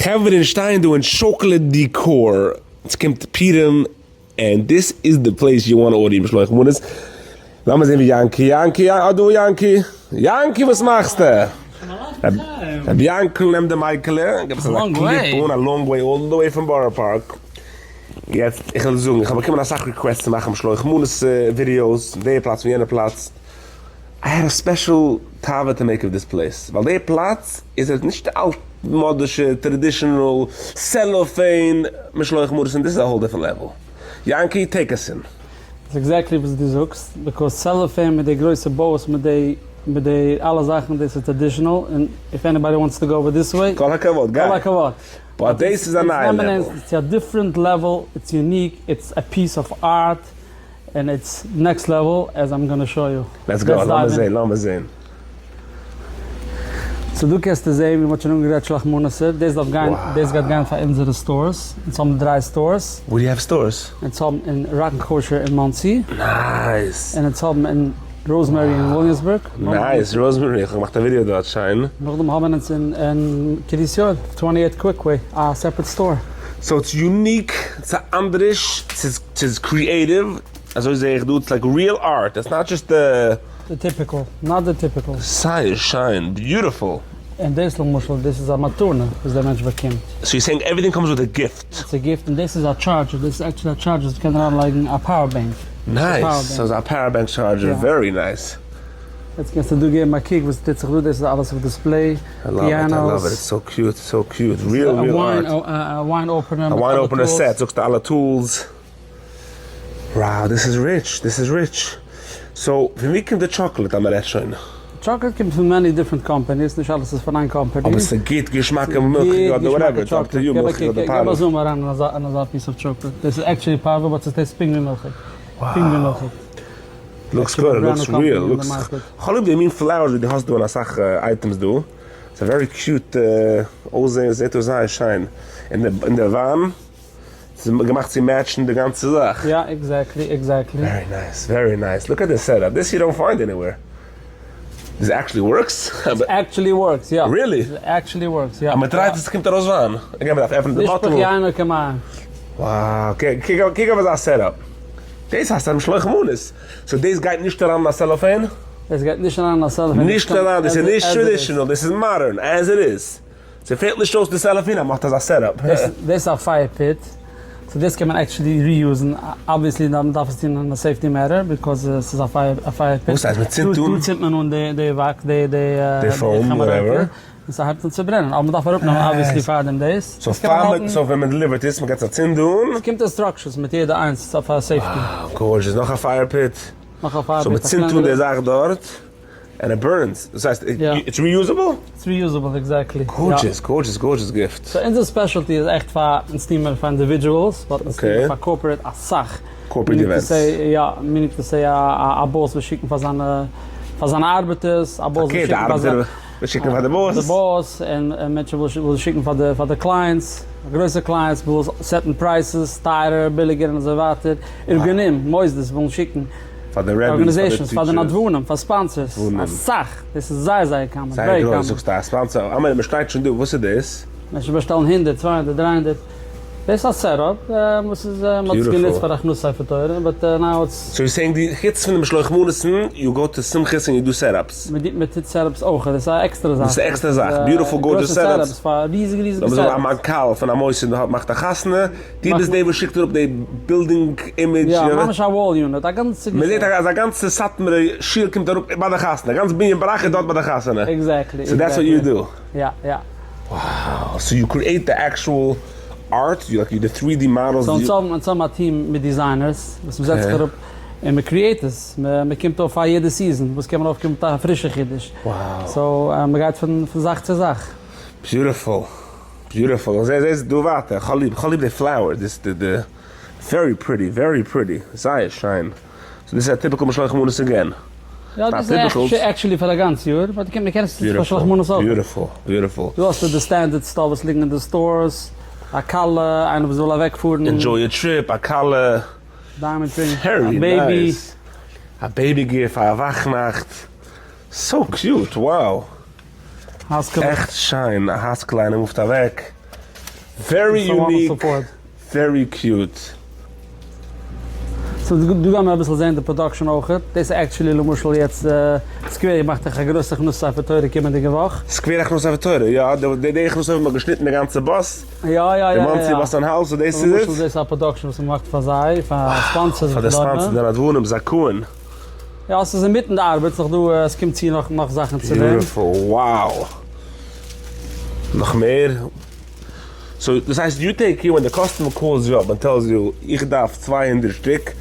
חברה אונז שטייען דא אין Chocolate Decor, ס'קומט פורים and this is the place you want order משלוח מנות, לאמיר זעהן ווי יענקי, יענקי, אה דא יענקי, יענקי וואס מאכסטו? רבי יענקל נעמט די מייקעלע, גיבט עס אזא קליפ אן, א long way all the way פון בארא פארק, יעצט איך וועל זאגן, איך האב באקומען אסאך requests צו מאכן משלוח מנות videos, פון די פלאץ פון יענע פלאץ, I had a special תאווה to make of this place, ווייל די פלאץ איז עס נישט די אלטמאדישע traditional cellophane משלוח מנות און דאס איז א whole different level. יענקי take us in. ס'איז exactly וואס דו זאגסט, because cellophane מיט די גרויסע bows מיט די מיט די אלע זאכן דאס איז traditional און if anybody wants to go over this way, כל הכבוד גיי. כל הכבוד. but דאס איז א נייע level. צו א different level, it's unique, it's a piece of art. און it's next level as I'm gonna show you. Let's go, לאמיר זעהן, לאמיר זעהן. so דא קענסטו זעהן ווי מ'האט שוין אנגעגרייט שלח מנות'ער, דאס דארף גיין, דאס גייט גיין פאר אונזערע stores, אונז האבן דריי stores. וואו do you have stores? אונז האבן אין Rock 'n Kosher אין מאנסי. Nice! און אונז האבן אין Rosemary אין וויליאמסבורג. Nice, Rosemary, איך האב געמאכט א ווידעא דארט, שיין. נאכדעם האבן אונז אין קרית יואל, twenty eight Quickway, א separate store. So it's unique, ס'איז אנדערש, ס'איז ס'איז creative, אזוי זעה איך דא, it's like real art, it's not just די. די typical, not די typical. זייער שיין, beautiful. און דאס למשל, דאס איז א מתנה וואס דער מענטש באקומט. So you saying everything comes with a gift. It's a gift, און דאס איז א charger, דאס איז actually א charger וואס מ'קען אריינלייגן א power bank. Nice, סאיז א power bank charger, very nice. יעצט קענסטו דא געבן א קוק וואס טוט זיך דא, דאס איז אלעס אויף display, pianos. So cute, so cute, real real art. א wine opener א wine opener set, זאגסטו אלע tools. Wow דאס איז rich, דאס איז rich. So פון ווי קומט די טשאקלעט אז מ'רעדט שוין? טשאקלעט קומט פון many different companies, נישט אלעס איז פון איין קאמפאני. אבער ס'איז גוט געשמאקע מילכיגע אדער whatever, it's up to you, מילכיג אדער פארווע. געב א zoom אריין אין אזא piece of chocolate, דאס איז actually פארווע but ס'טעיסט פונקט ווי מילכיג. פונקט ווי מילכיג. Looks good, looks real, looks, כ'האב ליב די מין flowers ווי דו האסט דא אין אסאך items דא, ס'איז א very cute אויסזען, ס'זעט אויס זייער שיין, און די וויין, ס'איז געמאכט צו match ן די גאנצע זאך. יא exactly exactly. Very nice very nice, look at this setup, this you don't find anywhere, this actually works? This actually works יא. Really? This actually works יא. אז מ'דרייט עס קומט ארויס וויין? Again מ'דארף עפענען די bottle. נשפך יינו כמים. Wow, קוק אויף אזא setup. דאס הייסט א משלוח מנות. So דאס גייט נישט אריין אין א cellophane? דאס גייט נישט אריין אין א cellophane. נישט אריין, דאס איז נישט traditional, דאס איז modern, as it is. ס'פעלט נישט אויס די cellophane אז מ'האט אזא setup. דאס איז א fire pit, so דאס קען מען actually reuse ן, obviously מ'דארף עס טון אין א safety manner, because ס'איז א fire pit. וואס הייסט מ'צינדט אן? דא צינדט מען אן די וואקס, די די foam, whatever. און ס'הייבט אן צו ברענען, אבער מ'דארף אראפנעמען obviously פארדעם דאס. So פאר מ' so ווען מ'דעליווערט עס, מ'געט עס א צינד אן. ס'קומט instructions מיט יעדע איינס פאר safety. Wow, gorgeous, נאך א fire pit. נאך א fire pit. So מ'צינדט אן די זאך דארט, and it burns, דאס הייסט it's reusable? It's reusable, exactly. Gorgeous, gorgeous, gorgeous gift. So אונזער specialty איז עכט פאר אונז טוהן מיר פאר individuals, but אונז טוהן מיר פאר corporate אסאך. Corporate events. יא, meaning to say א boss וואס שיקן פאר זיינע פאר זיינע ארבעטערס, א boss וואס שיקן פאר זיינע. וואס שיקן פאר די boss. די boss, און מענטשן וואס שיקן פאר די פאר די clients, גרויסע clients וואס set ן prices, טייערער, ביליגער און אזוי ווייטער, ארגונים, מוסדות ווילן שיקן. פאר די רבי'ס, Organizations, פאר די נדבנים, פאר sponsors, אסאך, דאס איז זייער זייער common, זייער גרויס, זאגסטו א sponsor, אמער מען שטייט שוין דא, וואס איז דאס? מענטשן באשטעלן הונדערט, צוויי הונדערט, דריי הונדערט. דאס איז א setup וואס איז מען האט עס גענוצט פאר הכנסת ספר תורה but now it's. So you saying די חוץ פון די משלוח מנות'ן you go to שמחות און you do setups? מען טוט setups אויך, דאס איז א עקסטערע זאך. דאס איז א עקסטערע זאך, beautiful gorgeous setups. פאר ריזיגע ריזיגע setups. לאמיר זאגן א מנכ"ל פון א מוסד האט מאכט א חתונה, דו ביסט דער וואס שיקט אראפ די building image. יא, ממש א wall unit, א גאנצע געשעפט. מען זעט אז א גאנצע סאטמארע שול קומט אראפ ביי די חתונה, גאנץ בנין ברכה איז דארט ביי די חתונה. Exactly. So that's what you do. יא יא. Wow, so you create the actual art, you like the 3D models. So אונז האבן אונז האבן א team מיט designers וואס מ'זעצט זיך אראפ און מ'קריעט עס, מ'קומט אויף פאר יעדע season וואס קען מען אויפקומען מיט א פרישע חידוש. So מ'גייט פון זאך צו זאך. Beautiful, beautiful, איך זעה זעהסט דא ווייטער, כ'האב ליב, כ'האב ליב די flower, דיס די די, very pretty, very pretty, זייער שיין. So דאס איז א typical משלוח מנות again. יא דאס איז actually פאר א גאנץ יאר, but מען קען עס נוצן פאר שלח מנות אויך. Beautiful, beautiful. דא האסטו די standard stuff וואס ליגן אין די stores, א כלה, איינער וואס וויל אוועק פארן. Enjoy your trip, א כלה. Diamond ring, א baby. א baby gift פאר א וואכנאכט. So cute, wow. האסקעלע. עכט שיין, א האסקעלע איינער מופט אוועק. Very unique, very cute. So דא גיימער אביסל זעהן די production אויכעט, דאס איז actually למשל יעצט סקווער מאכט דאך א גרויסע הכנסת ספר תורה קומענדיגע וואך. סקווער הכנסת ספר תורה, יא, די די הכנסת ספר האט געשניטן די גאנצע באס, יא יא יא די מאנסי באס אן האלז, דאס איז עס? למשל דאס איז א production וואס מען מאכט פאר זיי, פאר sponsors פאר די sponsors, די נדבנים, זכאים. יא ס'איז אינמיטן די ארבעט, ס'נאך דא, עס קומט צו נאך נאך זאכן צו דעם. Beautiful, wow! נאך מער? So דאס הייסט you take care ווען די customer calls you up און tells you איך דארף 200 שטיק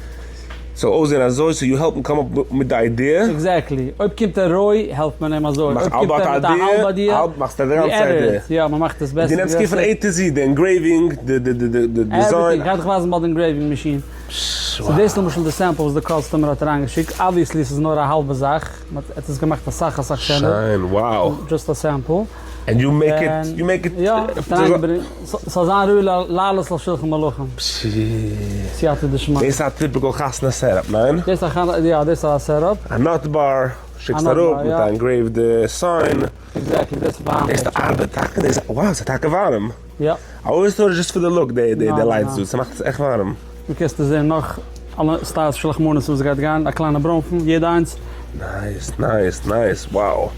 ס'זאל אויסזען אזוי so you העלפ אים come up מיט די idea. Exactly, אויב קומט ער רוי העלפט מען אים אזוי, אויב קומט ער מיט א האלב idea, מאכסטו די גאנצע idea. יא מ'מאכט עס בעסער. דו נעמסט care פון A to Z, די engraving, די design. Everything, כ'גיי דיך ווייזן באלד די engraving מאשין. So דאס למשל די sample וואס די customer האט אריינגעשיקט, obviously ס'איז נאר א האלבע זאך, מ'האט עס געמאכט אסאך אסאך שענער. שיין, wow. Just א sample. And you make it, you make it. יא, ס'זאל זיין ראוי לעלות על שולחן מלכים. סייעתא דשמיא. דאס איז א typical חתונה setup, ניין? דאס איז א, יא, דאס איז א setup. א nut bar, שיקסט אראפ מיט א engraved sign. Exactly, דאס איז ווארעם. דאס איז די ארבעט טאקע, דאס איז, wow, ס'איז טאקע ווארעם. יא. I always thought just for the look די די lights דא, ס'מאכט עס עכט ווארעם. דא קענסטו זען נאך אלע styles שלח מנות וואס גייט גיין, א קליינע ברוינפן יעדע איינס. Nice nice nice wow.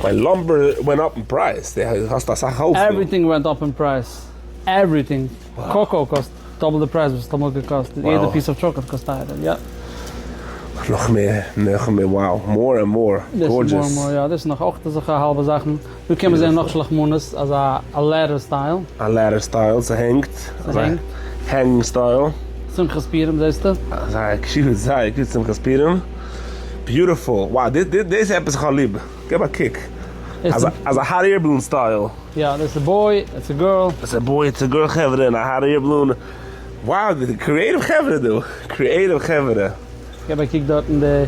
מיין lumber went up אין פרייז, די האסט אסאך האלץ דא. Everything went up אין פרייז, everything, cocoa קאסט double די פרייז וואס עס האט אמאל געקאסט, יעדע piece of chocolate קאסט טייערער, יא. נאך מער, נאך מער, wow, more and more, gorgeous. יא, דאס איז נאך אויך אזעלכע האלבע זאכן. דא קען מען זען נאך שלח מנות, אזא א ladder style. א ladder style, ס'הענגט. ס'הענגט. Hanging style. שמחת פורים זעסטו? זייער cute, זייער cute שמחת פורים. Beautiful, wow, דאס איז עפעס איך האב ליב. געב א קוק. אזא hot air balloon style. יא, דאס איז boy, it's a girl. דאס איז boy, it's a girl חברה, און א hot air balloon. Wow, די creative חברה דא. Creative חברה. געב א קוק דארט אין די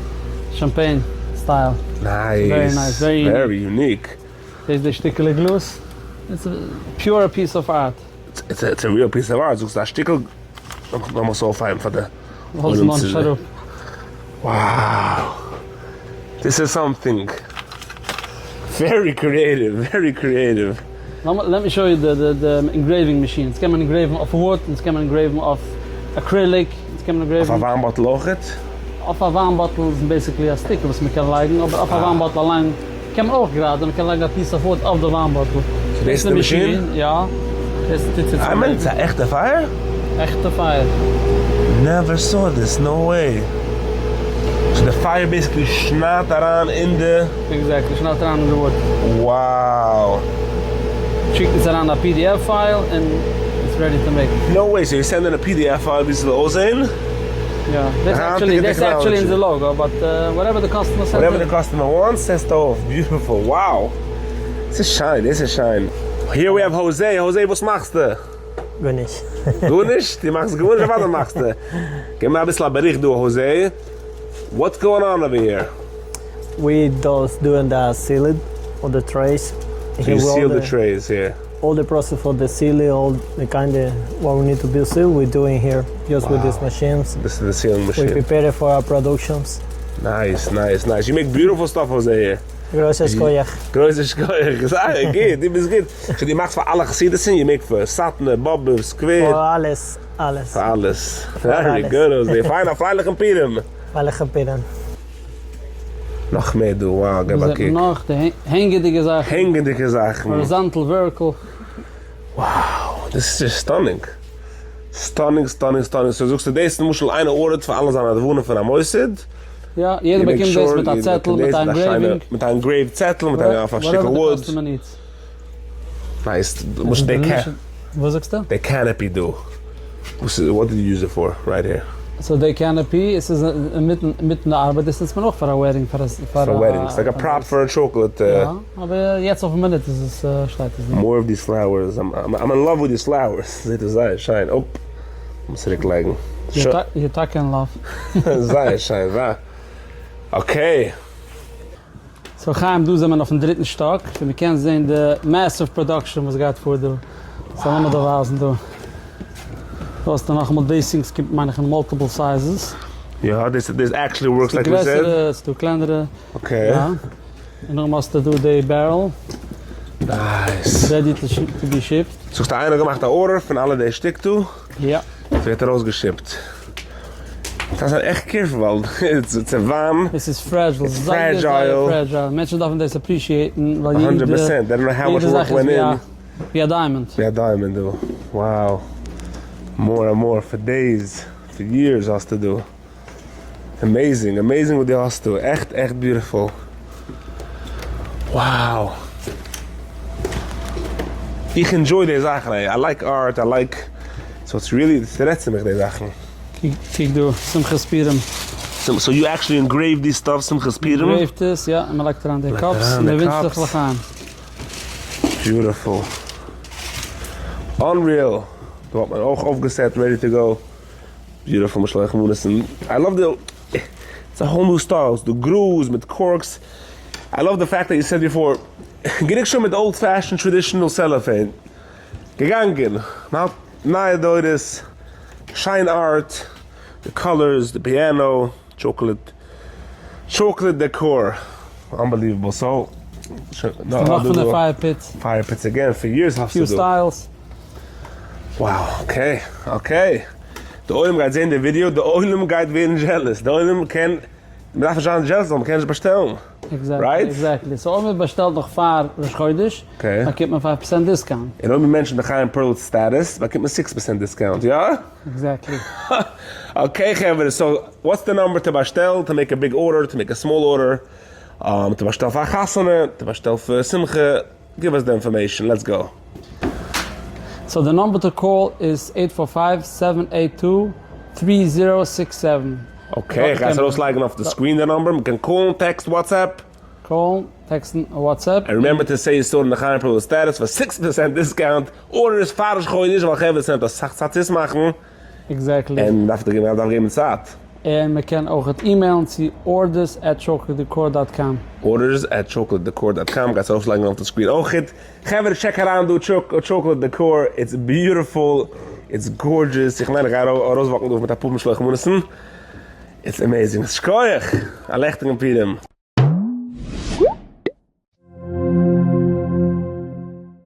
champagne style. Nice, very unique. דאס איז די שטיקעלע גלאז. It's pure piece of art. It's a real piece of art. זאגסט א שטיקל, לאמיר עס אויפהייבן פאר די עולם צו זען. Wow! This is something. Very creative, very creative. Let me show you די engraving מאשין. עס קען מען engrave ן אויף wood, און עס קען מען engrave ן אויף acrylic, עס קען מען engrave ן. אויף א וויין bottle אויכעט? אויף א וויין bottle איז basically א sticker וואס מען קען לייגן, אבער אויף א וויין bottle אליין קען מען אויך גראדע, מען קען לייגן א piece of wood אויף די וויין bottle. So דאס איז די מאשין? יא. דאס טוט זיך. איי מיין, ס'איז א עכטע פייער? עכטע פייער. Never saw this, no way. So די פייער basically שניידט אריין אין די. Exactly, שניידט אריין אין די wood. Wow. שיקט אונז אריין א PDF file און it's ready to make. No way, so you send in a PDF file ווי ס'זאל אויסזען? יא, דאס איז actually אונזער logo, but whatever די customer sends. Whatever די customer wants, סעטסטו אויף. Beautiful, wow! ס'איז שיין, דאס איז שיין. Here we have Jose, Jose וואס מאכסטו? גארנישט. גארנישט? דו מאכסט גארנישט? אוודאי מאכסטו. געב מיר אביסל א באריכט דא Jose, what's going on over here? We just doing the sealing of the trays. So you seal the trays here. All the process for the sealing, all the kind of what we need to be sealed, we doing here just with these machines. This is the sealing machine. We prepare it for our productions. Nice, nice, nice. You make beautiful stuff, Jose here. גרויסע שכוח. גרויסע שכוח. זייער גוט, דו ביסט גוט. So דו מאכסט פאר אלע חסידות'ן, you make פאר סאטמאר, באבוב, סקווער. פאר אלעס, אלעס. פאר אלעס. Very good, Jose. פיין, א פרייליכן פורים. פרייליכן פורים. נאך מער דא, wow, געב א קוק. נאך די הענגעדיגע זאכן. הענגעדיגע זאכן. Horizontal, vertical. Wow, דאס איז stunning. Stunning, stunning, stunning. So זאגסטו דאס למשל איינער order ט פאר אלע זיינע נדבנים פון א מוסד. יא, יעדער באקומט דאס מיט א צעטל, מיט א engraving. מיט א engraved צעטל, מיט א אויף א שטיקל wood. Nice. למשל די קע. וואס זאגסטו? די canopy דא. וואס איז, what did you use it for right here? So די canopy, עס איז אינמיטן אינמיטן די ארבעט, דאס נוצט מען אויך פאר א wedding, פאר א. פאר א wedding, ס'איז like א prop פאר א chocolate. יא, אבער יעצט אויפן מינוט איז עס שטייט עס נישט. More of these flowers, I'm in love with these flowers, זעט אויס זייער שיין, אופ, מוז צוריק לייגן. You're טאקע in love. זייער שיין, ווא. Okay. So חיים, דא זעמער אויפן דריטן שטאק, ווי מען קען זען די massive production וואס גייט פאר דא. So לאמיר דיר ווייזן דא. דא האסטו נאכאמאל די sinks קומט מיין איך אין multiple sizes. יא, דאס דאס actually works like we said. ס'דא גרעסערע, ס'דא קלענערע. Okay. יא. און נאכדעם האסטו דא די barrel. Nice. Ready to be shipped. זאגסט איינער האט געמאכט א order פון אלע די שטיק דא? יא. ס'ווערט ארויסגעשיפט. דארפסט זיין עכט careful ווייל ס'איז ווארעם. עס איז fragile, זייער זייער fragile, מענטשן דארפן דאס appreciate ן ווייל יעדע זאך איז ווי א diamond. ווי א diamond דא, wow. More and more for days, for years האסטו דא. Amazing, amazing וואס דו האסט דא, עכט עכט beautiful. Wow. איך enjoy די זאכן, I like art, I like, so it's really, ס'רעדט צו מיך די זאכן. קוק דא, שמחת פורים. So you actually engrave די stuff שמחת פורים? Engraved עס, יא, און מ'לייגט אריין די cups, און מ'ווינטשט זיך לחיים. Beautiful. Unreal. דא האט מען אויך אויפגעסעט ready to go. Beautiful משלוח מנות און I love the it's a whole new style ס'דא גראז מיט corks I love the fact that you said before גענוג שוין מיט old fashion traditional cellophane געגאנגען מ'האלט נייע דורות שיין art די colors די piano chocolate chocolate decor unbelievable so נאך פון די fire pits. Fire pits again for years האסטו few דא. Styles. Wow, okay, okay. די עולם גייט זען די ווידיאו, די עולם גייט ווערן jealous, די עולם קען, מען דארף נישט זיין jealous ווייל מען קען נישט באשטעלן, right? Exactly, so אויב מען באשטעלט נאך פאר ראש חודש, באקומט מען 5% discount. און אויב מען mention ט די חיים פערלס status, באקומט מען 6% discount, יא? Exactly. Okay חברה, so what's the number to באשטעלן, to make a big order, to make a small order, to באשטעלן פאר א חתונה, to באשטעלן פאר שמחה, Give us the information, let's go. So the number to call איז eight four five seven eight two three zero six seven. Okay, איך גיי עס ארויסלייגן אויף די screen די number, מ'קען call ן, text, WhatsApp. Call ן, text ן, WhatsApp. And remember to say you saw the חיים פערלס status פאר 6% discount, orders פאר ראש חודש ווייל חברה ס'נעמט אסאך צייט צו עס מאכן. Exactly. און מ'דארף געבן צייט. און מען קען אויך אימעילן צו orders at chocolatedecor dot com. Orders at chocolatedecor dot com, גייטס ארויפלייגן אויף די screen אויכעט. חברה check אריין דא Chocolate Decor, it's beautiful, it's gorgeous, איך מיין איך גיי ארויסוואקן דא מיט אפאר משלוח מנות'ן, it's amazing, שכוח! א לעכטיגן פורים.